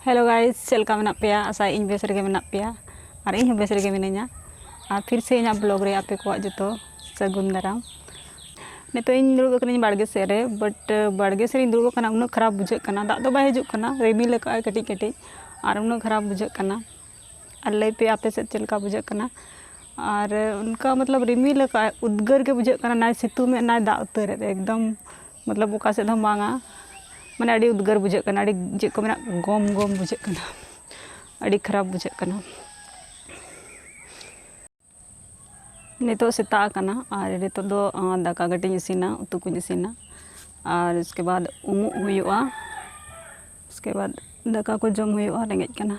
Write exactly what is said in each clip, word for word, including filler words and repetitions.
Hello guys, ᱪᱮᱫ ᱞᱮᱠᱟ ᱢᱮᱱᱟᱜ ᱯᱮᱭᱟ? ᱟᱥᱟᱭᱟᱹᱧ ᱵᱮᱥ ᱨᱮᱜᱮ ᱢᱮᱱᱟᱜ ᱯᱮᱭᱟ ᱟᱨ ᱤᱧ ᱦᱚᱸ ᱵᱮᱥ ᱨᱮᱜᱮ ᱢᱤᱱᱟᱹᱧᱟ᱾ ᱟᱨ ᱯᱷᱤᱨ ᱥᱮ ᱤᱧᱟᱹᱜ vlog ᱨᱮ ᱟᱯᱮ ᱠᱚᱣᱟᱜ ᱡᱚᱛᱚ ᱥᱟᱹᱜᱩᱱ ᱫᱟᱨᱟᱢ᱾ ᱱᱤᱛᱚᱜ ᱤᱧ ᱫᱩᱲᱩᱵ ᱟᱠᱟᱱᱟᱹᱧ ᱵᱟᱲᱜᱮ ᱥᱮᱫ ᱨᱮ, but ᱵᱟᱲᱜᱮ ᱥᱮᱫ ᱨᱤᱧ ᱫᱩᱲᱩᱵ ᱟᱠᱟᱱᱟ, ᱩᱱᱟᱹᱜ ᱠᱷᱟᱨᱟᱯ ᱵᱩᱡᱷᱟᱹᱜ ᱠᱟᱱᱟ᱾ ᱫᱟᱜ ᱫᱚ ᱵᱟᱭ ᱦᱤᱡᱩᱜ ᱠᱟᱱᱟ, ᱨᱤᱢᱤᱞ ᱟᱠᱟᱫᱼᱟᱭ ᱠᱟᱹᱴᱤᱡ ᱠᱟᱹᱴᱤᱡ, ᱟᱨ ᱩᱱᱟᱹᱜ ᱠᱷᱟᱨᱟᱯ ᱵᱩᱡᱷᱟᱹᱜ ᱠᱟᱱᱟ᱾ ᱟᱨ ᱞᱟᱹᱭ ᱯᱮ ᱟᱯᱮ ᱥᱮᱫ ᱪᱮᱫ ᱞᱮᱠᱟ ᱵᱩᱡᱷᱟᱹᱜ ᱠᱟᱱᱟ? ᱟᱨ ᱚᱱᱠᱟ ᱢᱚᱛᱞᱚᱵ ᱨᱤᱢᱤᱞ ᱟᱠᱟᱫᱼᱟᱭ, ᱩᱫᱽᱜᱟᱹᱨ ᱜᱮ ᱵᱩᱡᱷᱟᱹᱜ ᱠᱟᱱᱟ, ᱱᱟᱭ ᱥᱤᱛᱩᱝ ᱮᱫ ᱱᱟᱭ ᱫᱟᱜ ᱩᱛᱟᱹᱨ ᱮᱫ, ᱮᱠᱫᱚᱢ ᱢᱚᱛᱞᱚᱵ ᱚᱠᱟ ᱥᱮᱫ ᱦᱚᱸ ᱵᱟᱝᱟ, ᱢᱟᱱᱮ ᱟᱹᱰᱤ ᱩᱫᱽᱜᱟᱹᱨ ᱵᱩᱡᱷᱟᱹᱜ ᱠᱟᱱᱟ, ᱟᱹᱰᱤ ᱪᱮᱫ ᱠᱚ ᱢᱮᱱᱟ, ᱜᱚᱢ ᱜᱚᱢ ᱵᱩᱡᱷᱟᱹᱜ ᱠᱟᱱᱟ, ᱟᱹᱰᱤ ᱠᱷᱟᱨᱟᱯ ᱵᱩᱡᱷᱟᱹᱜ ᱠᱟᱱᱟ᱾ ᱱᱤᱛᱚᱜ ᱥᱮᱛᱟᱜ ᱟᱠᱟᱱᱟ ᱟᱨ ᱱᱤᱛᱚᱜ ᱫᱚ, ᱟᱸ, ᱫᱟᱠᱟ ᱠᱟᱹᱴᱤᱡ ᱤᱧ ᱤᱥᱤᱱᱟ, ᱩᱛᱩ ᱠᱚᱧ ᱤᱥᱤᱱᱟ, ᱟᱨ ᱩᱥᱠᱮ ᱵᱟᱫ ᱩᱢᱩᱜ ᱦᱩᱭᱩᱜᱼᱟ, ᱩᱥᱠᱮ ᱵᱟᱫ ᱫᱟᱠᱟ ᱠᱚ ᱡᱚᱢ ᱦᱩᱭᱩᱜᱼᱟ, ᱨᱮᱸᱜᱮᱡ ᱠᱟᱱᱟ᱾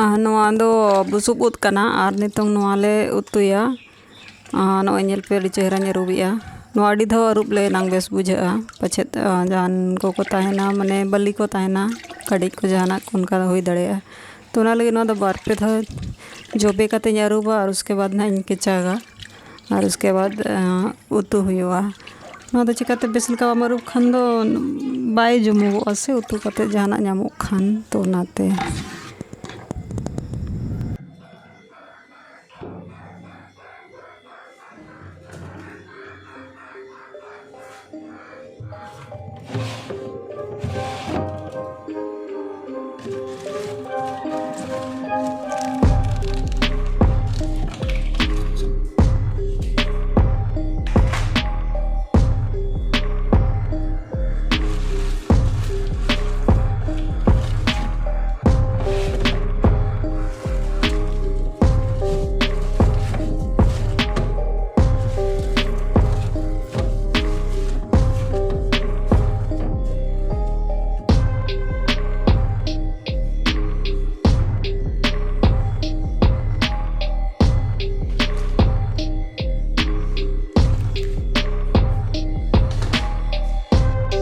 ᱟᱨ ᱱᱚᱣᱟ ᱫᱚ ᱵᱩᱥᱩᱵ ᱩᱫ ᱠᱟᱱᱟ ᱟᱨ ᱱᱤᱛᱚᱝ ᱱᱚᱣᱟ ᱞᱮ ᱩᱛᱩᱭᱟ᱾ ᱟᱨ ᱱᱚᱜᱼᱚᱭ ᱧᱮᱞ ᱯᱮ, ᱟᱹᱰᱤ ᱪᱮᱦᱨᱟᱧ ᱟᱹᱨᱩᱵᱮᱜᱼᱟ᱾ ᱱᱚᱣᱟ ᱟᱹᱰᱤ ᱫᱷᱟᱣ ᱟᱹᱨᱩᱵ ᱞᱮ ᱮᱱᱟᱝ ᱵᱮᱥ ᱵᱩᱡᱷᱟᱹᱜᱼᱟ᱾ ᱯᱟᱪᱷᱮᱫ, ᱟᱨ ᱡᱟᱦᱟᱱ ᱠᱚᱠᱚ ᱛᱟᱦᱮᱱᱟ, ᱢᱟᱱᱮ ᱵᱟᱹᱞᱤ ᱠᱚ ᱛᱟᱦᱮᱱᱟ, ᱠᱟᱹᱴᱤᱡ ᱠᱚ ᱡᱟᱦᱟᱱᱟᱜ ᱠᱚ ᱚᱱᱠᱟ ᱫᱚ ᱦᱩᱭ ᱫᱟᱲᱮᱭᱟᱜᱼᱟ᱾ ᱛᱚ ᱚᱱᱟ ᱞᱟᱹᱜᱤᱫ ᱱᱚᱣᱟ ᱫᱚ ᱵᱟᱨ ᱯᱮ ᱫᱷᱟᱣ ᱡᱚᱵᱮ ᱠᱟᱛᱮᱧ ᱟᱹᱨᱩᱵᱟ ᱟᱨ ᱩᱥᱠᱮ ᱵᱟᱫ ᱱᱟᱦᱟᱜ ᱤᱧ ᱠᱮᱪᱟᱜᱟ᱾ ᱟᱨ ᱩᱥᱠᱮ ᱵᱟᱫ, ᱟᱸ, ᱩᱛᱩ ᱦᱩᱭᱩᱜᱼᱟ᱾ ᱱᱚᱣᱟ ᱫᱚ ᱪᱤᱠᱟᱹᱛᱮ ᱵᱮᱥ ᱞᱮᱠᱟ ᱵᱟᱢ ᱟᱹᱨᱩᱵ ᱠᱷᱟᱱ ᱫᱚ ᱵᱟᱭ ᱡᱚᱢᱚᱜᱚᱜᱼᱟ ᱥᱮ, ᱩᱛᱩ ᱠᱟᱛᱮ ᱡᱟᱦᱟᱱᱟᱜ ᱧᱟᱢᱚᱜ ᱠᱷᱟᱱ, ᱛᱚ ᱚᱱᱟᱛᱮ᱾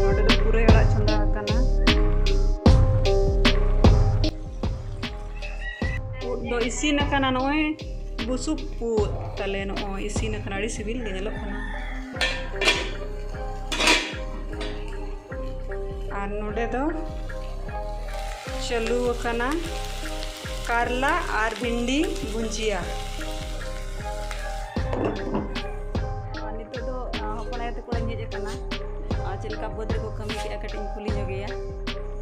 ᱱᱚᱰᱮ ᱫᱚ ᱯᱩᱨᱟᱹᱭ ᱟᱲᱟᱜ ᱪᱚᱸᱫᱟ ᱟᱠᱟᱱᱟ᱾ ᱩᱫ ᱫᱚ ᱤᱥᱤᱱ ᱟᱠᱟᱱᱟ, ᱱᱚᱜᱼᱚᱭ ᱵᱩᱥᱩᱵ ᱩᱫ ᱛᱟᱞᱮ, ᱱᱚᱜᱼᱚᱭ ᱤᱥᱤᱱ ᱟᱠᱟᱱᱟ, ᱟᱹᱰᱤ ᱥᱤᱵᱤᱞ ᱜᱮ ᱧᱮᱞᱚᱜ ᱠᱟᱱᱟ᱾ ᱟᱨ ᱱᱚᱰᱮ ᱫᱚ ᱪᱟᱹᱞᱩ ᱟᱠᱟᱱᱟ ᱠᱟᱨᱞᱟ ᱟᱨ ᱵᱷᱤᱱᱰᱤ ᱵᱷᱩᱸᱡᱤᱭᱟ᱾ ᱟᱨ ᱱᱤᱛᱚᱜ ᱫᱚ, ᱟ, ᱦᱚᱯᱚᱱ ᱟᱭᱳ ᱛᱟᱠᱚ ᱚᱲᱟᱜ ᱤᱧ ᱦᱮᱡ ᱟᱠᱟᱱᱟ᱾ ᱟᱨ ᱪᱮᱫ ᱞᱮᱠᱟ ᱵᱟᱹᱫᱽ ᱨᱮᱠᱚ ᱠᱟᱹᱢᱤ ᱠᱮᱫᱼᱟ, ᱠᱟᱹᱴᱤᱡ ᱤᱧ ᱠᱩᱞᱤ ᱧᱚᱜᱮᱭᱟ᱾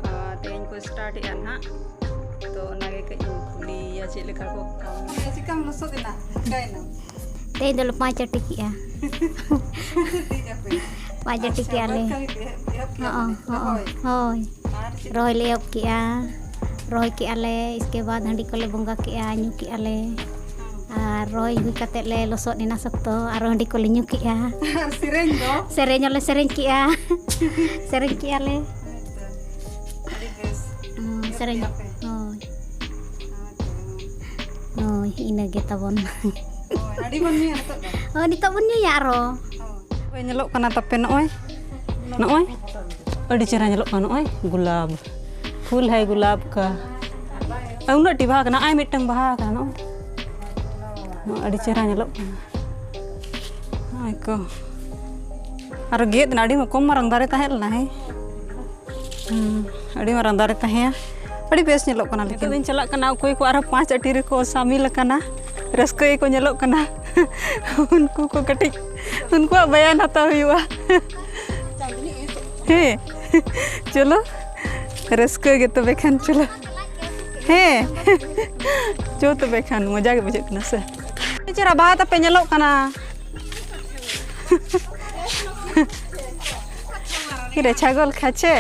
ᱟᱨ ᱛᱮᱦᱮᱧ ᱠᱚ start ᱮᱫᱼᱟ ᱱᱟᱦᱟᱜ, ᱛᱚ ᱚᱱᱟᱜᱮ ᱠᱟᱹᱡ ᱤᱧ ᱠᱩᱞᱤᱭᱮᱭᱟ ᱪᱮᱫ ᱞᱮᱠᱟ ᱠᱚ ᱠᱟᱹᱢᱤ᱾ ᱪᱮᱠᱟᱢ ᱞᱚᱥᱚᱫ ᱮᱱᱟ? ᱪᱤᱠᱟᱭᱮᱱᱟᱢ? ᱛᱮᱦᱮᱧ ᱫᱚᱞᱮ ᱯᱟᱸᱪ ᱟᱴᱤ ᱠᱮᱜᱼᱟ᱾ ᱯᱟᱸᱪ ᱟᱴᱤ ᱟᱪᱪᱷᱟ, ᱠᱮᱜᱼᱟ ᱞᱮ᱾ ᱵᱟᱹᱫᱽ ᱠᱟᱹᱢᱤ ᱯᱮ ᱮᱦᱚᱵ ᱠᱮᱜᱼᱟ ᱦᱚᱸᱜᱼᱚ, ᱯᱮ? ᱦᱚᱸᱜᱼᱚ, ᱨᱚᱦᱚᱭ? ᱦᱳᱭ᱾ ᱟᱨ ᱪᱮᱫ? ᱨᱚᱦᱚᱭ ᱞᱮ ᱮᱦᱚᱵ ᱠᱮᱜᱼᱟ᱾ ᱨᱚᱦᱚᱭ ᱠᱮᱜᱼᱟ ᱞᱮ, ᱤᱥᱠᱮ ᱵᱟᱫᱽ ᱦᱟᱺᱰᱤ ᱠᱚᱞᱮ ᱵᱚᱸᱜᱟ ᱠᱮᱜᱼᱟ, ᱧᱩ ᱠᱮᱜᱼᱟ ᱞᱮ᱾ ᱦᱚᱸ᱾ ᱟᱨ ᱨᱚᱦᱚᱭ ᱦᱩᱭ ᱠᱟᱛᱮᱫ ᱞᱮ ᱞᱚᱥᱚᱫ ᱮᱱᱟ ᱥᱚᱠᱛᱚ, ᱟᱨᱚ ᱦᱟᱺᱰᱤ ᱠᱚᱞᱮ ᱧᱩ ᱠᱮᱜᱼᱟ᱾ ᱟᱨ ᱥᱮᱨᱮᱧ ᱫᱚ? ᱥᱮᱨᱮᱧ ᱦᱚᱸᱞᱮ ᱥᱮᱨᱮᱧ ᱠᱮᱜᱼᱟ᱾ ᱥᱮᱨᱮᱧ ᱠᱮᱜᱼᱟ ᱞᱮ᱾ ᱦᱳᱭ ᱛᱚ᱾ ᱟᱹᱰᱤ ᱵᱮᱥ᱾ ᱦᱚᱸ, ᱮᱦᱚᱵ ᱥᱮᱨᱮᱧ᱾ ᱠᱮᱜᱼᱟ ᱯᱮ? ᱦᱳᱭ᱾ ᱦᱳᱭ ᱛᱚ᱾ ᱦᱳᱭ, ᱤᱱᱟᱹ ᱜᱮ ᱛᱟᱵᱚᱱ᱾ ᱦᱳᱭ, ᱦᱟᱺᱰᱤ ᱵᱚᱱ ᱧᱩᱭᱟ ᱱᱤᱛᱚᱜ ᱫᱚ᱾ ᱦᱳᱭ, ᱱᱤᱛᱚᱜ ᱵᱚᱱ ᱧᱩᱭᱟ ᱟᱨᱦᱚᱸ᱾ ᱦᱳᱭ᱾ ᱦᱳᱭ, ᱧᱮᱞᱚᱜ ᱠᱟᱱᱟ ᱛᱟᱯᱮ ᱱᱚᱜᱼᱚᱭ, ᱱᱚᱜᱼᱚᱭ᱾ ᱟᱹᱰᱤ ᱪᱮᱦᱨᱟ ᱧᱮᱞᱚᱜ ᱠᱟᱱᱟ ᱱᱚᱜᱼᱚᱭ ᱜᱩᱞᱟᱵ᱾ ᱯᱷᱩᱞ ᱦᱟᱭ ᱜᱩᱞᱟᱵ ᱠᱟ᱾ ᱟᱨ ᱩᱱᱟᱹᱜ ᱴᱤ ᱵᱟᱦᱟ ᱠᱟᱱᱟ, ᱟᱭ ᱢᱤᱫᱴᱟᱝ ᱵᱟᱦᱟ ᱠᱟᱱᱟ ᱱᱚᱜᱼᱚᱭ᱾ ᱱᱚᱜᱼᱚᱭ ᱟᱹᱰᱤ ᱪᱮᱦᱨᱟ ᱧᱮᱞᱚᱜ ᱠᱟᱱᱟ᱾ ᱱᱚᱜᱼᱚᱭ ᱠᱚ᱾ ᱟᱨᱚ ᱜᱮᱫ ᱮᱱᱟ, ᱟᱹᱰᱤ ᱠᱚᱢ ᱢᱟᱨᱟᱝ ᱫᱟᱨᱮ ᱛᱟᱦᱮᱸ ᱞᱮᱱᱟ, ᱦᱮᱸ᱾ ᱦᱩᱸ, ᱟᱹᱰᱤ ᱢᱟᱨᱟᱝ ᱫᱟᱨᱮ ᱛᱟᱦᱮᱸᱭᱟ᱾ ᱟᱹᱰᱤ ᱵᱮᱥ ᱧᱮᱞᱚᱜ ᱠᱟᱱᱟ᱾ ᱱᱤᱛᱚᱜ ᱞᱮᱠᱤᱱ ᱫᱚᱧ ᱪᱟᱞᱟᱜ ᱠᱟᱱᱟ, ᱚᱠᱚᱭ ᱠᱚ ᱟᱨᱦᱚᱸ ᱯᱟᱸᱪ ᱟᱴᱤ ᱨᱮᱠᱚ ᱥᱟᱢᱤᱞ ᱟᱠᱟᱱᱟ, ᱨᱟᱹᱥᱠᱟᱹ ᱜᱮᱠᱚ ᱧᱮᱞᱚᱜ ᱠᱟᱱᱟ᱾ ᱩᱱᱠᱩ ᱠᱚ ᱠᱟᱹᱴᱤᱡ, ᱩᱱᱠᱩᱣᱟᱜ ᱵᱟᱭᱟᱱ ᱦᱟᱛᱟᱣ ᱦᱩᱭᱩᱜᱼᱟ᱾ ᱦᱮᱸ, ᱪᱚᱞᱚ, ᱨᱟᱹᱥᱠᱟᱹ ᱜᱮ ᱛᱚᱵᱮ ᱠᱷᱟᱱ, ᱪᱚᱞᱚ᱾ ᱦᱮᱸ, ᱪᱚ ᱛᱚᱵᱮ ᱠᱷᱟᱱ, ᱢᱚᱡᱟ ᱜᱮ ᱵᱩᱡᱷᱟᱹᱜ ᱠᱟᱱᱟ ᱥᱮ᱾ ᱟᱹᱰᱤ ᱪᱮᱦᱨᱟ ᱵᱟᱦᱟ ᱛᱟᱯᱮ ᱧᱮᱞᱚᱜ ᱠᱟᱱᱟ᱾ ᱨᱮ ᱪᱷᱟᱜᱚᱞ ᱠᱷᱟᱪᱮ᱾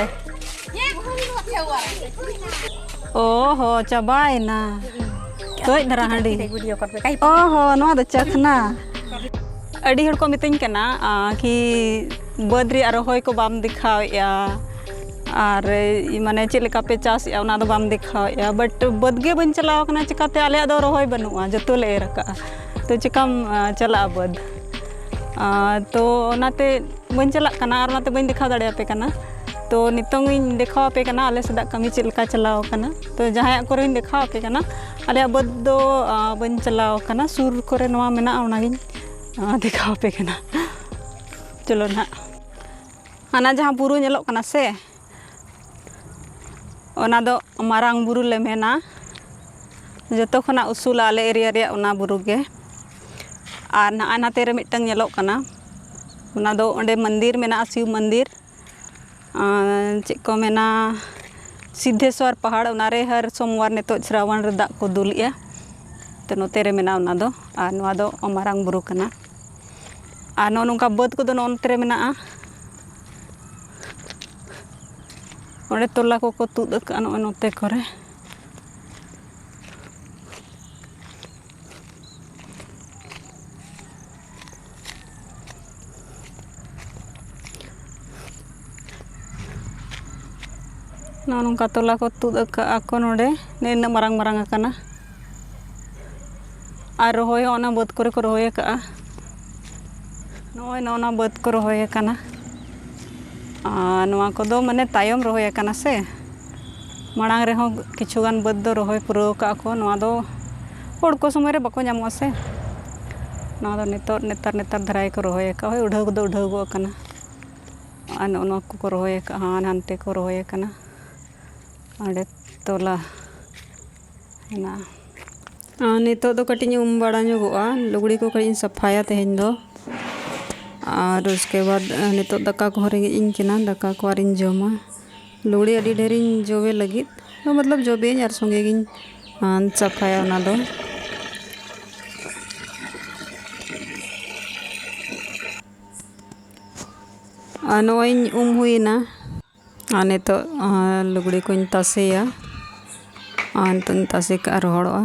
ᱚ ᱦᱚ, ᱪᱟᱵᱟᱭᱮᱱᱟ᱾ ᱛᱚᱡ ᱫᱷᱟᱨᱟ ᱦᱟᱺᱰᱤ᱾ ᱚ ᱦᱚ, ᱱᱚᱣᱟ ᱫᱚ ᱪᱟᱠᱷᱱᱟ᱾ ᱟᱹᱰᱤ ᱦᱚᱲ ᱠᱚ ᱢᱤᱛᱟᱹᱧ ᱠᱟᱱᱟ, ᱟ, ᱠᱤ ᱵᱟᱹᱫᱽ ᱨᱮᱭᱟᱜ ᱨᱚᱦᱚᱭ ᱠᱚ ᱵᱟᱢ ᱫᱮᱠᱷᱟᱣᱮᱫᱼᱟ, ᱟᱨ, ᱢᱟᱱᱮ, ᱪᱮᱫ ᱞᱮᱠᱟ ᱯᱮ ᱪᱟᱥᱮᱫᱼᱟ, ᱚᱱᱟ ᱫᱚ ᱵᱟᱢ ᱫᱮᱠᱷᱟᱣᱮᱫᱼᱟ᱾ But ᱵᱟᱹᱫᱽ ᱜᱮ ᱵᱟᱹᱧ ᱪᱟᱞᱟᱣ ᱠᱟᱱᱟ, ᱪᱤᱠᱟᱹᱛᱮ? ᱟᱞᱮᱭᱟᱜ ᱫᱚ ᱨᱚᱦᱚᱭ ᱵᱟᱹᱱᱩᱜᱼᱟ, ᱡᱚᱛᱚ ᱞᱮ ᱮᱨ ᱟᱠᱟᱜᱼᱟ᱾ ᱛᱚ ᱪᱤᱠᱟᱢ, ᱟ, ᱪᱟᱞᱟᱜᱼᱟ ᱵᱟᱹᱫᱽ? ᱟ, ᱛᱚ ᱚᱱᱟᱛᱮ ᱵᱟᱹᱧ ᱪᱟᱞᱟᱜ ᱠᱟᱱᱟ ᱟᱨ ᱚᱱᱟᱛᱮ ᱵᱟᱹᱧ ᱫᱮᱠᱷᱟᱣ ᱫᱟᱲᱮᱭᱟᱯᱮ ᱠᱟᱱᱟ᱾ ᱛᱚ ᱱᱤᱛᱚᱝ ᱤᱧ ᱫᱮᱠᱷᱟᱣ ᱟᱯᱮ ᱠᱟᱱᱟ ᱟᱞᱮ ᱥᱮᱫᱟᱜ ᱠᱟᱹᱢᱤ ᱪᱮᱫ ᱞᱮᱠᱟ ᱪᱟᱞᱟᱣ ᱟᱠᱟᱱᱟ᱾ ᱛᱚ ᱡᱟᱦᱟᱸᱭᱟᱜ ᱠᱚᱨᱮᱧ ᱫᱮᱠᱷᱟᱣ ᱟᱯᱮ ᱠᱟᱱᱟ, ᱟᱞᱮᱭᱟᱜ ᱵᱟᱹᱫᱽ ᱫᱚ, ᱟ, ᱵᱟᱹᱧ ᱪᱟᱞᱟᱣ ᱟᱠᱟᱱᱟ᱾ ᱥᱩᱨ ᱠᱚᱨᱮ ᱱᱚᱣᱟ ᱢᱮᱱᱟᱜᱼᱟ, ᱚᱱᱟᱜᱤᱧ, ᱟ, ᱫᱮᱠᱷᱟᱣ ᱟᱯᱮ ᱠᱟᱱᱟ᱾ ᱪᱚᱞᱚ ᱱᱟᱦᱟᱜ, ᱦᱟᱱᱟ ᱡᱟᱦᱟᱸ ᱵᱩᱨᱩ ᱧᱮᱞᱚᱜ ᱠᱟᱱᱟ ᱥᱮ, ᱚᱱᱟ ᱫᱚ ᱢᱟᱨᱟᱝ ᱵᱩᱨᱩ ᱞᱮ ᱢᱮᱱᱟ᱾ ᱡᱚᱛᱚ ᱠᱷᱚᱱᱟᱜ ᱩᱥᱩᱞᱟ ᱟᱞᱮ ᱮᱨᱤᱭᱟ ᱨᱮᱭᱟᱜ ᱚᱱᱟ ᱵᱩᱨᱩ ᱜᱮ᱾ ᱟᱨ ᱱᱟᱜᱼᱟ ᱱᱟᱛᱮ ᱨᱮ ᱢᱤᱫᱴᱟᱝ ᱧᱮᱞᱚᱜ ᱠᱟᱱᱟ, ᱚᱱᱟ ᱫᱚ ᱚᱸᱰᱮ ᱢᱚᱱᱫᱤᱨ ᱢᱮᱱᱟᱜᱼᱟ, ᱥᱤᱵ ᱢᱚᱱᱫᱤᱨ᱾ ᱟᱨ ᱪᱮᱫ ᱠᱚ ᱢᱮᱱᱟ, ᱥᱤᱫᱽᱫᱷᱮᱥᱣᱚᱨ ᱯᱟᱦᱟᱲ, ᱚᱱᱟᱨᱮ ᱦᱟᱨ ᱥᱳᱢᱣᱟᱨ ᱱᱤᱛᱚᱜ ᱥᱨᱟᱵᱚᱱ ᱨᱮ ᱫᱟᱜ ᱠᱚ ᱫᱩᱞᱮᱜᱼᱟ᱾ ᱛᱚ ᱱᱚᱛᱮ ᱨᱮ ᱢᱮᱱᱟᱜᱼᱟ ᱚᱱᱟ ᱫᱚ᱾ ᱟᱨ ᱱᱚᱣᱟ ᱫᱚ ᱢᱟᱨᱟᱝ ᱵᱩᱨᱩ ᱠᱟᱱᱟ᱾ ᱟᱨ ᱱᱚᱜᱼᱚ ᱱᱚᱝᱠᱟ ᱵᱟᱹᱫᱽ ᱠᱚᱫᱚ ᱱᱚᱜᱼᱚ ᱱᱚᱛᱮ ᱨᱮ ᱢᱮᱱᱟᱜᱼᱟ᱾ ᱚᱸᱰᱮ ᱛᱚᱞᱟ ᱠᱚᱠᱚ ᱛᱩᱫ ᱟᱠᱟᱫᱼᱟ ᱱᱚᱜᱼᱚᱭ ᱱᱚᱛᱮ ᱠᱚᱨᱮ᱾ ᱱᱚᱜᱼᱚ ᱱᱚᱝᱠᱟ ᱛᱚᱞᱟ ᱠᱚ ᱛᱩᱫ ᱟᱠᱟᱫᱼᱟ ᱠᱚ ᱱᱚᱰᱮ, ᱱᱤᱱᱟᱹᱜ ᱢᱟᱨᱟᱝ ᱢᱟᱨᱟᱝ ᱟᱠᱟᱱᱟ᱾ ᱟᱨ ᱨᱚᱦᱚᱭ ᱦᱚᱸ ᱚᱱᱟ ᱵᱟᱹᱫᱽ ᱠᱚᱨᱮ ᱠᱚ ᱨᱚᱦᱚᱭ ᱟᱠᱟᱫᱼᱟ᱾ ᱱᱚᱜᱼᱚᱭ ᱱᱚᱜᱼᱚ ᱱᱚᱣᱟ ᱵᱟᱹᱫᱽ ᱠᱚ ᱨᱚᱦᱚᱭ ᱟᱠᱟᱱᱟ᱾ ᱟᱨ ᱱᱚᱣᱟ ᱠᱚᱫᱚ ᱢᱟᱱᱮ ᱛᱟᱭᱚᱢ ᱨᱚᱦᱚᱭ ᱟᱠᱟᱱᱟ ᱥᱮ, ᱢᱟᱲᱟᱝ ᱨᱮᱦᱚᱸ ᱠᱤᱪᱷᱩ ᱜᱟᱱ ᱵᱟᱹᱫᱽ ᱫᱚ ᱨᱚᱦᱚᱭ ᱯᱩᱨᱟᱹᱣ ᱟᱠᱟᱫᱼᱟ ᱠᱚ᱾ ᱱᱚᱣᱟ ᱫᱚ ᱦᱚᱲ ᱠᱚ ᱥᱚᱢᱚᱭ ᱨᱮ ᱵᱟᱠᱚ ᱧᱟᱢᱚᱜᱼᱟ ᱥᱮ, ᱱᱚᱣᱟ ᱫᱚ ᱱᱤᱛᱚᱜ ᱱᱮᱛᱟᱨ ᱱᱮᱛᱟᱨ ᱫᱷᱟᱨᱟ ᱜᱮᱠᱚ ᱨᱚᱦᱚᱭ ᱟᱠᱟᱫᱼᱟ᱾ ᱦᱳᱭ, ᱩᱰᱷᱟᱹᱣ ᱠᱚᱫᱚ ᱩᱰᱷᱟᱹᱣ ᱜᱚᱫ ᱟᱠᱟᱱᱟ᱾ ᱟᱨ ᱱᱚᱜᱼᱚ ᱱᱚᱣᱟ ᱠᱚᱠᱚ ᱨᱚᱦᱚᱭ ᱟᱠᱟᱫᱼᱟ, ᱦᱟᱱ ᱦᱟᱱᱛᱮ ᱠᱚ ᱨᱚᱦᱚᱭ ᱟᱠᱟᱱᱟ᱾ ᱚᱸᱰᱮ ᱛᱚᱞᱟ ᱦᱮᱱᱟᱜᱼᱟ᱾ ᱟᱨ ᱱᱤᱛᱚᱜ ᱫᱚ ᱠᱟᱹᱴᱤᱡ ᱤᱧ ᱩᱢ ᱵᱟᱲᱟ ᱧᱚᱜᱚᱜᱼᱟ, ᱞᱩᱜᱽᱲᱤ ᱠᱚ ᱠᱟᱹᱴᱤᱡ ᱤᱧ ᱥᱟᱯᱷᱟᱭᱟ ᱛᱮᱦᱮᱧ ᱫᱚ᱾ ᱟᱨ ᱩᱥᱠᱮ ᱵᱟᱫᱽ, ᱟᱨ ᱱᱤᱛᱚᱜ ᱫᱟᱠᱟ ᱠᱚᱦᱚᱸ ᱨᱮᱸᱜᱮᱡ ᱤᱧ ᱠᱟᱱᱟ, ᱫᱟᱠᱟ ᱠᱚ ᱟᱨᱤᱧ ᱡᱚᱢᱟ᱾ ᱞᱩᱜᱽᱲᱤ ᱟᱹᱰᱤ ᱰᱷᱮᱨᱤᱧ ᱡᱚᱵᱮ ᱞᱟᱹᱜᱤᱫ, ᱢᱚᱛᱞᱚᱵ ᱡᱚᱵᱮᱭᱟᱹᱧ ᱟᱨ ᱥᱚᱸᱜᱮ ᱜᱤᱧ, ᱟᱸ, ᱥᱟᱯᱷᱟᱭᱟ ᱚᱱᱟ ᱫᱚ᱾ ᱟᱨ ᱱᱚᱜᱼᱚᱭ ᱤᱧ ᱩᱢ ᱦᱩᱭᱮᱱᱟ᱾ ᱟᱨ ᱱᱤᱛᱚᱜ, ᱟᱨ ᱞᱩᱜᱽᱲᱤ ᱠᱚᱧ ᱛᱟᱥᱮᱭᱟ᱾ ᱟᱨ ᱱᱤᱛᱚᱜ ᱤᱧ ᱛᱟᱥᱮ ᱠᱟᱜᱼᱟ, ᱨᱚᱦᱚᱲᱚᱜᱼᱟ᱾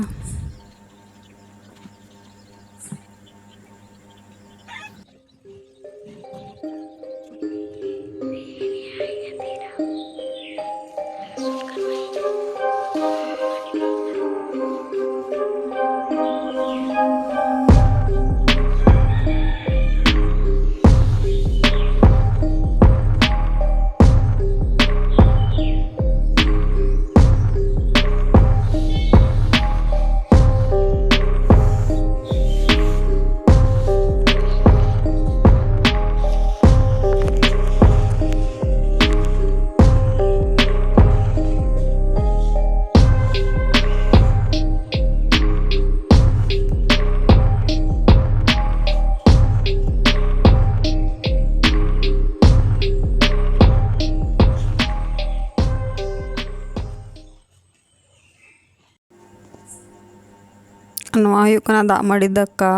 ᱱᱚᱣᱟ ᱦᱩᱭᱩᱜ ᱠᱟᱱᱟ ᱫᱟᱜ ᱢᱟᱹᱰᱤ ᱫᱟᱠᱟ,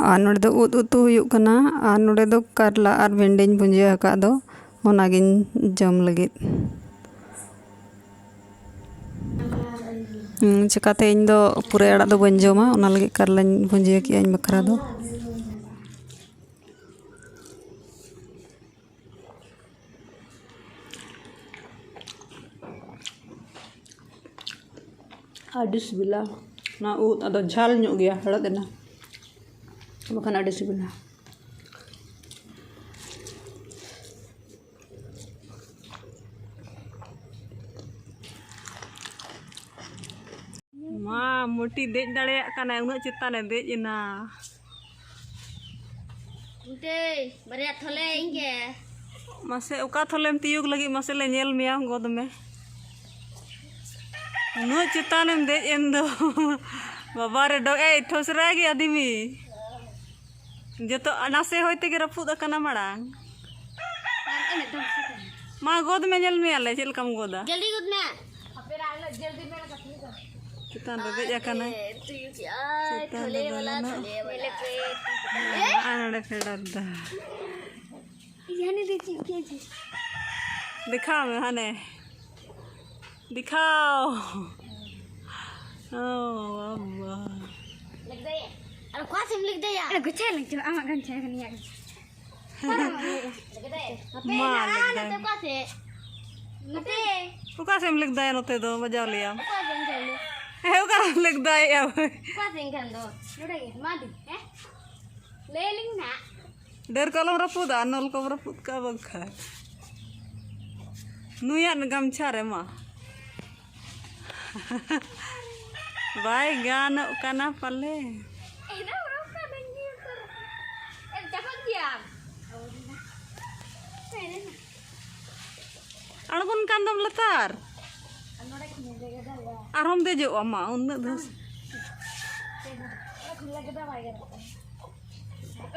ᱟᱨ ᱱᱚᱰᱮ ᱫᱚ ᱩᱫ ᱩᱛᱩ ᱦᱩᱭᱩᱜ ᱠᱟᱱᱟ, ᱟᱨ ᱱᱚᱰᱮ ᱫᱚ ᱠᱟᱨᱞᱟ ᱟᱨ ᱵᱷᱮᱱᱰᱤᱧ ᱵᱷᱩᱸᱡᱟᱹ ᱟᱠᱟᱫ ᱫᱚ, ᱚᱱᱟᱜᱤᱧ ᱡᱚᱢ ᱞᱟᱹᱜᱤᱫ᱾ ᱦᱩᱸ, ᱪᱤᱠᱟᱹᱛᱮ ᱤᱧ ᱫᱚ ᱯᱩᱨᱟᱹᱭ ᱟᱲᱟᱜ ᱫᱚ ᱵᱟᱹᱧ ᱡᱚᱢᱟ, ᱚᱱᱟ ᱞᱟᱹᱜᱤᱫ ᱠᱟᱨᱞᱟᱧ ᱵᱷᱩᱸᱡᱟᱹ ᱠᱮᱜᱼᱟ ᱤᱧ ᱵᱟᱠᱷᱨᱟ ᱫᱚ᱾ ᱟᱹᱰᱤ ᱥᱤᱵᱤᱞᱟ ᱚᱱᱟ ᱩᱫ, ᱟᱫᱚ ᱡᱷᱟᱞ ᱧᱚᱜ ᱜᱮᱭᱟ, ᱦᱮᱲᱦᱮᱫ ᱮᱱᱟ, ᱵᱟᱠᱷᱟᱱ ᱟᱹᱰᱤ ᱥᱤᱵᱤᱞᱟ᱾ ᱢᱟ, ᱢᱚᱴᱤ ᱫᱮᱡ ᱫᱟᱲᱮᱭᱟᱜ ᱠᱟᱱᱟᱭ, ᱩᱱᱟᱹᱜ ᱪᱮᱛᱟᱱᱮ ᱫᱮᱡ ᱮᱱᱟ᱾ ᱢᱚᱴᱤ, ᱵᱟᱨᱭᱟ ᱛᱷᱚᱞᱮ ᱤᱧ ᱜᱮ᱾ ᱢᱟᱥᱮ, ᱚᱠᱟ ᱛᱷᱚᱞᱮᱢ ᱛᱤᱭᱳᱜ ᱞᱟᱹᱜᱤᱫ? ᱢᱟᱥᱮ ᱞᱮ ᱧᱮᱞ ᱢᱮᱭᱟ, ᱜᱚᱫ ᱢᱮ᱾ ᱩᱱᱟᱹᱜ ᱪᱮᱛᱟᱱᱮᱢ ᱫᱮᱡ ᱮᱱ ᱫᱚ᱾ ᱵᱟᱵᱟ ᱨᱮ, ᱰᱚᱜ ᱮᱭ, ᱴᱷᱚᱥᱨᱟ ᱜᱮ ᱟᱹᱫᱤᱢᱤ᱾ ᱡᱚᱛᱚ ᱱᱟᱥᱮ ᱦᱚᱭ ᱛᱮᱜᱮ ᱨᱟᱹᱯᱩᱫ ᱟᱠᱟᱱᱟ ᱢᱟᱲᱟᱝ᱾ ᱢᱟ, ᱜᱚᱫ ᱢᱮ, ᱧᱮᱞ ᱢᱮᱭᱟᱞᱮ ᱪᱮᱫ ᱞᱮᱠᱟᱢ ᱜᱚᱫᱟ᱾ ᱡᱚᱞᱫᱤ ᱜᱚᱫ ᱢᱮ᱾ ᱪᱮᱛᱟᱱ ᱨᱮ ᱫᱮᱡ ᱟᱠᱟᱱᱟᱭ᱾ ᱪᱮᱛᱟᱱ ᱨᱮ ᱫᱮᱡ ᱮᱱᱟ᱾ ᱟᱨ ᱱᱚᱰᱮ ᱯᱷᱮᱰᱟᱛ ᱫᱟ᱾ ᱫᱮᱠᱷᱟᱣ ᱢᱮ ᱦᱟᱱᱮ᱾ ᱫᱮᱠᱷᱟᱣ᱾ ᱳ ᱵᱟᱵᱟ᱾ ᱟᱨ ᱚᱠᱟ ᱥᱮᱫ ᱮᱢ ᱞᱮᱠᱫᱟᱭᱟ? ᱟᱨ ᱜᱚᱪᱷᱟ ᱞᱮ ᱪᱟᱞᱟᱜ, ᱟᱢᱟᱜ ᱜᱟᱢᱪᱷᱟ ᱠᱟᱱ ᱜᱮᱭᱟ᱾ ᱢᱟ ᱞᱮᱠᱫᱟᱭ᱾ ᱱᱚᱛᱮ ᱚᱠᱟ ᱥᱮᱫ? ᱱᱚᱛᱮ᱾ ᱚᱠᱟ ᱥᱮᱫ ᱮᱢ ᱞᱮᱠᱫᱟᱭᱟ ᱱᱚᱛᱮ ᱫᱚ? ᱵᱟᱡᱟᱣ ᱞᱮᱭᱟᱢ᱾ ᱚᱠᱟ ᱥᱮᱫ ᱮᱢ ᱪᱟᱞᱟᱜ? ᱦᱮᱸ, ᱚᱠᱟ ᱨᱮᱢ ᱞᱮᱠᱫᱟᱭᱮᱜᱼᱟ? ᱚᱠᱟ ᱥᱮᱫ ᱮᱱᱠᱷᱟᱱ ᱫᱚ? ᱱᱚᱰᱮ ᱜᱮ, ᱢᱟ ᱫᱤ, ᱦᱮᱸ? ᱞᱟᱹᱭ ᱟᱹᱞᱤᱧ ᱱᱟᱦᱟᱜ᱾ ᱰᱟᱹᱨ ᱠᱚ ᱟᱞᱚᱢ ᱨᱟᱹᱯᱩᱫᱟ, ᱱᱚᱞ ᱠᱚᱢ ᱨᱟᱹᱯᱩᱫ ᱠᱟᱜᱼᱟ ᱵᱟᱝᱠᱷᱟᱱ᱾ ᱱᱩᱭᱟᱜ ᱜᱟᱢᱪᱷᱟ ᱨᱮ ᱢᱟ᱾ ᱵᱟᱭ ᱜᱟᱱᱚᱜ ᱠᱟᱱᱟ ᱯᱟᱞᱮ᱾ ᱮᱱᱟ ᱚᱰᱚᱠ ᱠᱟᱹᱫᱟᱹᱧ ᱜᱮ ᱩᱛᱟᱹᱨ᱾ ᱮ, ᱪᱟᱯᱟᱫ ᱜᱮᱭᱟᱢ᱾ ᱟᱬᱜᱚᱱ ᱠᱟᱱ ᱫᱚᱢ ᱞᱟᱛᱟᱨ᱾ ᱟᱨᱦᱚᱸᱢ ᱫᱮᱡᱚᱜᱼᱟ ᱢᱟ, ᱩᱱᱟᱹᱜ ᱫᱚ᱾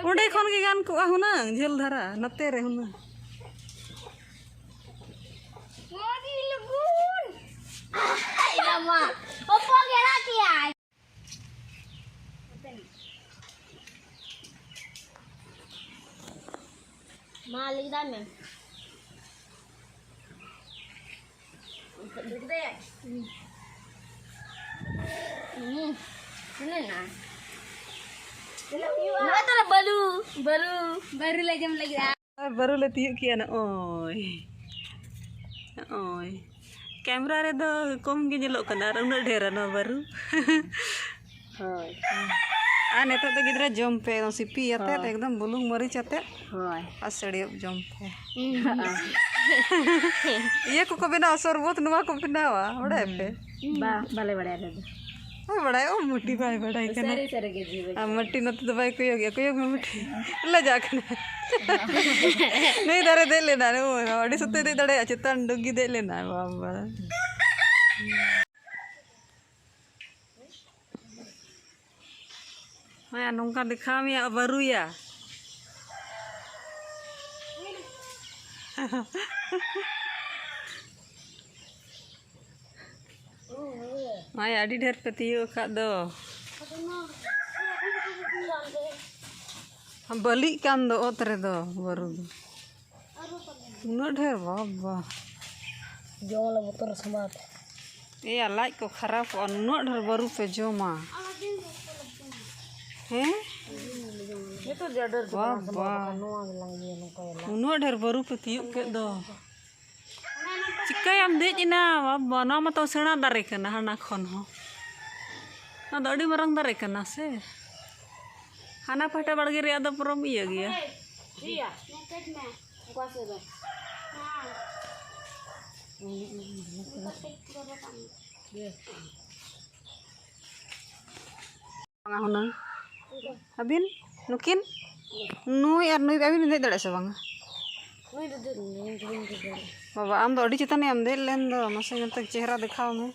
ᱚᱸᱰᱮ ᱠᱷᱚᱱ ᱜᱮ ᱜᱟᱱ ᱠᱚᱜᱼᱟ ᱦᱩᱱᱟᱹᱝ, ᱡᱷᱟᱹᱞ ᱫᱷᱟᱨᱟ, ᱱᱚᱛᱮ ᱨᱮ ᱦᱩᱱᱟᱹᱝ᱾ ᱢᱚᱡᱽ ᱜᱮ ᱞᱩᱜᱩᱱ᱾ ᱟᱭ ᱵᱟᱵᱟ, ᱦᱚᱯᱚᱱ ᱜᱮᱲᱟ ᱠᱮᱭᱟᱭ᱾ ᱢᱟ ᱞᱟᱹᱭ ᱠᱮᱫᱟᱭ ᱢᱮ᱾ ᱦᱩᱸ᱾ ᱛᱤᱱᱟᱹᱜ ᱱᱟ? ᱛᱤᱱᱟᱹᱜ ᱦᱩᱭᱩᱜᱼᱟ? ᱱᱚᱜᱼᱚᱭ ᱛᱟᱞᱮ ᱵᱟᱹᱨᱩ, ᱵᱟᱹᱨᱩ, ᱵᱟᱹᱨᱩ ᱞᱮ ᱡᱚᱢ ᱞᱟᱹᱜᱤᱫᱼᱟ᱾ ᱟᱨ ᱵᱟᱹᱨᱩ ᱞᱮ ᱛᱤᱭᱳᱜ ᱠᱮᱜᱼᱟ ᱱᱚᱜᱼᱚᱭ᱾ ᱱᱚᱜᱼᱚᱭ᱾ ᱠᱮᱢᱨᱟ ᱨᱮᱫᱚ ᱠᱚᱢ ᱜᱮ ᱧᱮᱞᱚᱜ ᱠᱟᱱᱟ ᱟᱨ ᱩᱱᱟᱹᱜ ᱰᱷᱮᱨᱟ ᱱᱚᱣᱟ ᱵᱟᱹᱨᱩ᱾ ᱦᱳᱭ᱾ ᱟᱨ ᱱᱤᱛᱚᱜ ᱫᱚ ᱜᱤᱫᱽᱨᱟᱹ ᱡᱚᱢ ᱯᱮ, ᱥᱤᱯᱤ ᱟᱛᱮᱫ ᱦᱳᱭ᱾ ᱮᱠᱫᱚᱢ ᱵᱩᱞᱩᱝ ᱢᱟᱹᱨᱤᱪ ᱟᱛᱮᱫ ᱦᱳᱭ᱾ ᱟᱨ ᱥᱟᱹᱲᱤᱭᱟᱹᱵ ᱡᱚᱢ ᱯᱮ᱾ ᱦᱩᱸ᱾ ᱤᱭᱟᱹ ᱠᱚᱠᱚ ᱵᱮᱱᱟᱣᱟ, ᱥᱚᱨᱵᱚᱛ ᱱᱚᱣᱟ ᱠᱚ ᱵᱮᱱᱟᱣᱟ, ᱵᱟᱲᱟᱭ ᱯᱮ? ᱵᱟ, ᱵᱟᱞᱮ ᱵᱟᱲᱟᱭᱟ ᱟᱞᱮ ᱫᱚ᱾ ᱵᱟᱭ ᱵᱟᱲᱟᱭᱟ, ᱚ ᱢᱩᱴᱤ ᱵᱟᱭ ᱵᱟᱲᱟᱭ ᱠᱟᱱᱟ᱾ ᱥᱟᱹᱨᱤ ᱥᱟᱹᱨᱤ ᱜᱮ ᱡᱤᱣᱤ᱾ ᱟᱨ ᱢᱩᱴᱤ ᱱᱚᱛᱮ ᱫᱚ ᱵᱟᱭ ᱠᱚᱭᱚᱜᱮᱜᱼᱟ, ᱠᱚᱭᱚᱜ ᱢᱮ ᱢᱩᱴᱤ᱾ ᱞᱟᱡᱟᱜ ᱠᱟᱱᱟ᱾ ᱱᱩᱭ ᱫᱟᱨᱮ ᱫᱮᱡ ᱞᱮᱱᱟ, ᱱᱩᱭ ᱟᱹᱰᱤ ᱥᱚᱠᱛᱚᱭ ᱫᱮᱡ ᱫᱟᱲᱮᱭᱟᱜᱼᱟ, ᱪᱮᱛᱟᱱ ᱰᱩᱜᱤ ᱫᱮᱡ ᱞᱮᱱᱟ, ᱵᱟᱵᱟ᱾ ᱦᱮᱸ, ᱱᱚᱝᱠᱟ ᱫᱮᱠᱷᱟᱣ ᱢᱮᱭᱟ ᱵᱟᱹᱨᱩᱭᱟ᱾ ᱢᱟᱭᱟ, ᱟᱹᱰᱤ ᱰᱷᱮᱨ ᱯᱮ ᱛᱤᱭᱳᱜ ᱟᱠᱟᱫ ᱫᱚ᱾ ᱵᱟᱹᱞᱤᱜ ᱠᱟᱱ ᱫᱚ ᱚᱛ ᱨᱮᱫᱚ ᱵᱟᱹᱨᱩ ᱫᱚ᱾ ᱩᱱᱟᱹᱜ ᱰᱷᱮᱨ, ᱵᱟᱵᱟ᱾ ᱡᱚᱢ ᱞᱮ ᱵᱚᱛᱚᱨ ᱥᱟᱢᱟᱛ᱾ ᱮᱭᱟ, ᱞᱟᱡ ᱠᱚ ᱠᱷᱟᱨᱟᱯᱚᱜᱼᱟ, ᱱᱩᱱᱟᱹᱜ ᱰᱷᱮᱨ ᱵᱟᱹᱨᱩ ᱯᱮ ᱡᱚᱢᱟ᱾ ᱦᱮᱸ? ᱱᱤᱛᱚᱜ ᱡᱟ ᱰᱷᱮᱨ ᱫᱚ ᱵᱟᱝ ᱥᱟᱢᱟᱣ, ᱵᱟᱵᱟ᱾ ᱵᱟᱠᱷᱟᱱ ᱱᱚᱣᱟ ᱜᱮᱞᱟᱝ ᱤᱭᱟᱹ ᱱᱚᱝᱠᱟᱭᱟᱞᱟᱝ᱾ ᱩᱱᱟᱹᱜ ᱰᱷᱮᱨ ᱵᱟᱹᱨᱩ ᱯᱮ ᱛᱤᱭᱳᱜ ᱠᱮᱫ ᱫᱚ᱾ ᱪᱤᱠᱟᱹᱭᱟᱢ ᱫᱮᱡ ᱮᱱᱟ? ᱵᱟᱵᱟ, ᱱᱚᱣᱟ ᱢᱟᱛᱚ ᱥᱮᱬᱟ ᱫᱟᱨᱮ ᱠᱟᱱᱟ, ᱦᱟᱱᱟ ᱠᱷᱚᱱ ᱦᱚᱸ᱾ ᱱᱚᱣᱟ ᱫᱚ ᱟᱹᱰᱤ ᱢᱟᱨᱟᱝ ᱫᱟᱨᱮ ᱠᱟᱱᱟ ᱥᱮ᱾ ᱦᱟᱱᱟ ᱯᱟᱦᱴᱟ ᱵᱟᱲᱜᱮ ᱨᱮᱭᱟᱜ ᱫᱚ ᱯᱩᱨᱟᱹᱢ ᱤᱭᱟᱹ ᱜᱮᱭᱟ᱾ ᱤᱭᱟᱹ, ᱢᱮᱛᱮᱫ ᱢᱮ᱾ ᱚᱠᱟ ᱥᱮᱫ ᱨᱮ? ᱵᱟᱝᱟ ᱦᱩᱱᱟᱹᱝ᱾ ᱟᱹᱵᱤᱱ? ᱱᱩᱠᱤᱱ? ᱱᱩᱭ ᱟᱨ ᱱᱩᱭ ᱟᱹᱵᱤᱱ ᱵᱤᱱ ᱫᱮᱡ ᱫᱟᱲᱮᱭᱟᱜᱼᱟ ᱥᱮ ᱵᱟᱝᱟ? ᱱᱩᱭ ᱫᱚ ᱫᱮᱡ ᱱᱩᱭ ᱫᱚ ᱵᱟᱹᱧ ᱫᱮᱡ ᱫᱟᱲᱮᱭᱟᱜᱼᱟ᱾ ᱵᱟᱵᱟ, ᱟᱢ ᱫᱚ ᱟᱹᱰᱤ ᱪᱮᱛᱟᱱ ᱨᱮᱢ ᱫᱮᱡ ᱞᱮᱱ ᱫᱚ, ᱢᱟᱥᱮ ᱧᱮᱞ ᱛᱮ ᱪᱮᱦᱨᱟ ᱫᱮᱠᱷᱟᱣ ᱢᱮ᱾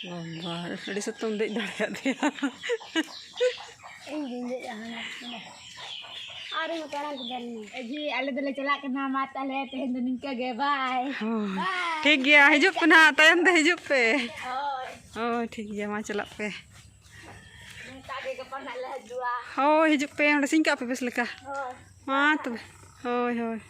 ᱵᱟᱵᱟ, ᱟᱹᱰᱤ ᱥᱚᱠᱛᱚᱢ ᱫᱮᱡ ᱫᱟᱲᱮᱭᱟᱫᱮᱭᱟ᱾ ᱤᱧ ᱜᱤᱧ ᱫᱮᱡ ᱟᱠᱟᱱᱟ᱾ ᱟᱨ ᱤᱧ ᱛᱟᱲᱟᱢ ᱠᱮᱫᱟ ᱞᱤᱧ᱾ ᱮ ᱡᱤ, ᱟᱞᱮ ᱫᱚᱞᱮ ᱪᱟᱞᱟᱜ ᱠᱟᱱᱟ, ᱢᱟ ᱛᱟᱦᱞᱮ ᱛᱮᱦᱮᱧ ᱫᱚ ᱱᱤᱝᱠᱟᱹ ᱜᱮ, ᱵᱟᱭ᱾ ᱦᱳᱭ᱾ ᱵᱟᱭ᱾ ᱴᱷᱤᱠ ᱜᱮᱭᱟ, ᱦᱤᱡᱩᱜ ᱯᱮ ᱱᱟᱦᱟᱜ, ᱛᱟᱭᱚᱢ ᱛᱮ ᱦᱤᱡᱩᱜ ᱯᱮ᱾ ᱦᱳᱭ᱾ ᱦᱳᱭ, ᱴᱷᱤᱠ ᱜᱮᱭᱟ, ᱢᱟ ᱪᱟᱞᱟᱜ ᱯᱮ᱾ ᱱᱚᱝᱠᱟ ᱜᱮ ᱜᱟᱯᱟ ᱱᱟᱦᱟᱜ ᱞᱮ ᱦᱤᱡᱩᱜᱼᱟ᱾ ᱦᱳᱭ, ᱦᱤᱡᱩᱜ ᱯᱮ, ᱚᱸᱰᱮ ᱥᱤᱧ ᱠᱟᱜ ᱯᱮ ᱵᱮᱥ ᱞᱮᱠᱟ᱾ ᱦᱳᱭ᱾ ᱢᱟ ᱛᱚᱵᱮ᱾ ᱦᱳᱭ, ᱦᱳᱭ᱾